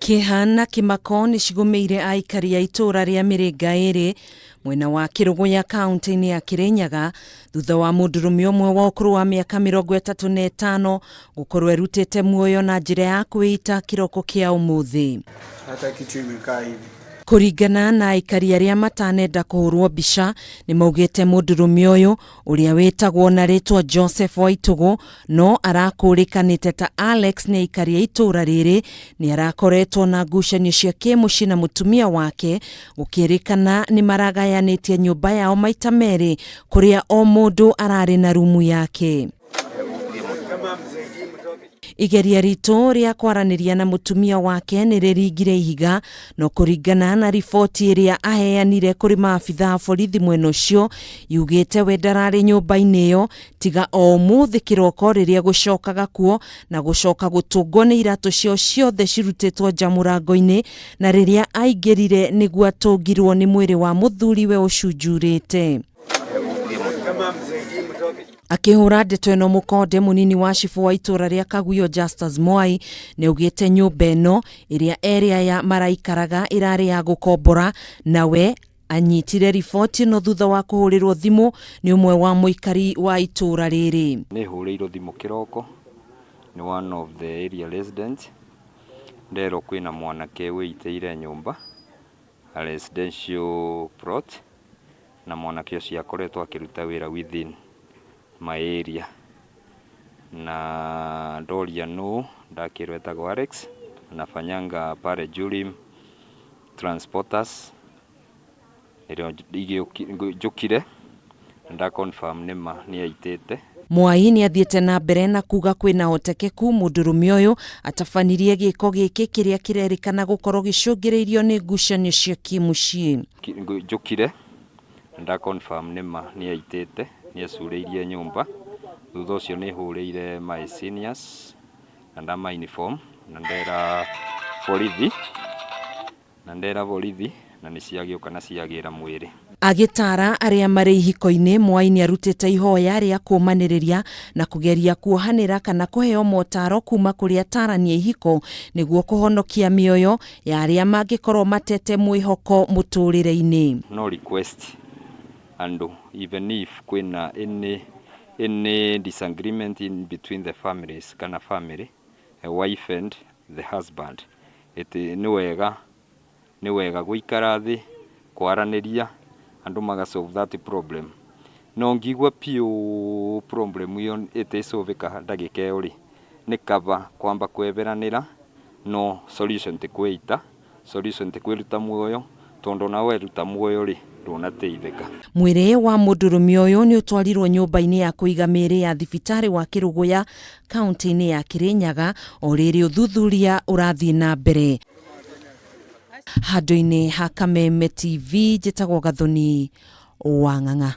Kĩeha na kĩmako nĩ cigũmĩire aikari a itũũra rĩa Mĩrĩnga ĩrĩ mwena wa Kĩrũgũya kaunti-inĩ ya Kĩrĩnyaga thutha wa mũndũrũme ũmwe wa ũkũrũ wa mĩaka 35 gũkorwo erutĩte muoyo na njĩra ya kwĩita kĩroko kĩa ũmũthĩ. Hata kichwa imekaa hivi. Kũringana na aikari arĩa matanenda kũhũrwo mbica nĩ maugĩte mũndũrũme ũyũ ũrĩa wĩtagwo na rĩtwa Joseph Waitũgũ no arakũrĩkanĩte ta Alex nĩ aikari a itũũra rĩrĩ nĩ arakoretwo na ngucanio cia kĩmũciĩ na mũtumia wake gũkĩrĩkana nĩ maragayanĩtie nyũmba yao maita merĩ kũrĩa o mũndũ ararĩ na rumu yake. Igeria ritũ rĩa kwaranĩria na mũtumia wake nĩ rĩringire ihiga no kũringana na riboti ĩrĩa aheanire kũrĩ maabitha a borithi mwena ũcio yugĩte we ndararĩ nyũmba-inĩ ĩyo tiga o ũmũthĩ kĩroko rĩrĩa gũcokaga kuo na gũcoka gũtũngwo nĩ iratũ ciao ciothe cirutĩtwo nja mũrango-inĩ na rĩrĩa aingĩrire nĩguo atũngirwo nĩ mwĩrĩ wa mũthuriwe ũcunjurĩte. Akĩhũra ndeto ĩno mũkonde mũnini wa cibũ wa itũra rĩa Kaguyo Justus Mwai nĩ augĩte nyũmba ĩno ĩrĩa erĩ aya maraikaraga ĩrarĩ ya gũkombora na we anyitire riboti ĩno thutha wa kũhũrĩrwo thimũ nĩ ũmwe wa mũikari wa itũra rĩrĩ. Nĩ hũrĩirwo thimũ kĩroko nĩ one of the area residents nderwo kwĩna mwanake wĩitĩire nyũmba a residential plot na mwanake ũcio akoretwo akĩruta wĩra within my area na ndoria nũ ndakĩrwo etagwo Alex anafanyanga pale Julim Transporters nĩrĩo njũkire na nda confirm nĩma nĩ aitĩte. Mwai nĩ athiĩte na mbere na kuga kwĩna hotekeku mũndũrũme ũyũ atabanirie gĩko gĩkĩ kĩrĩa kĩrerĩkana gũkorwo gĩcũngĩrĩirio nĩ ngucanio cia kĩmũciĩ. Njũkire na nda confirm nĩma nĩ aitĩte nĩ ecurĩirie nyũmba thutha ũcio nĩ hũrĩire my seniors na ndama inform na ndera borithi na ndera borithi na nĩ ciagĩũka na ciagĩra mwĩrĩ. Agĩtara arĩa marĩ ihiko-inĩ Mwai nĩ arutĩte ihoya rĩa kũũmanĩrĩria na kũgeria kuohanĩra kana kũheo motaro kuma kũrĩ atarani a ihiko nĩguo kũhonokia mĩoyo ya arĩa mangĩkorwo matete mwĩhoko mũtũrĩre-inĩ. No request andũ even if kwĩna any disagreement in between the families kana family, a wife and the husband, ĩtĩ nĩ wega gũikara thĩ kwaranĩria andũ maga solve that problem no ngigua piũ problem ĩyo ĩtĩcũvĩka ndagĩka ĩyo rĩ nĩ kaba kwamba kweberanĩra no solution ti kwĩita, solution ti kwĩruta muoyo tondũ ona weruta muoyo rĩ ndũnateithĩka. Mwĩrĩ wa mũndũrũme ũyũ nĩ ũtwarirwo nyũmba-inĩ ya kũiga mĩĩrĩ ya thibitarĩ wa Kĩrũgũya kaunti-inĩ ya Kĩrĩnyaga o rĩrĩ ũthuthuria ũrathiĩ na mbere. Handũ-inĩ ha Kameme TV njĩtagwo Gathoni wa Ng'ang'a.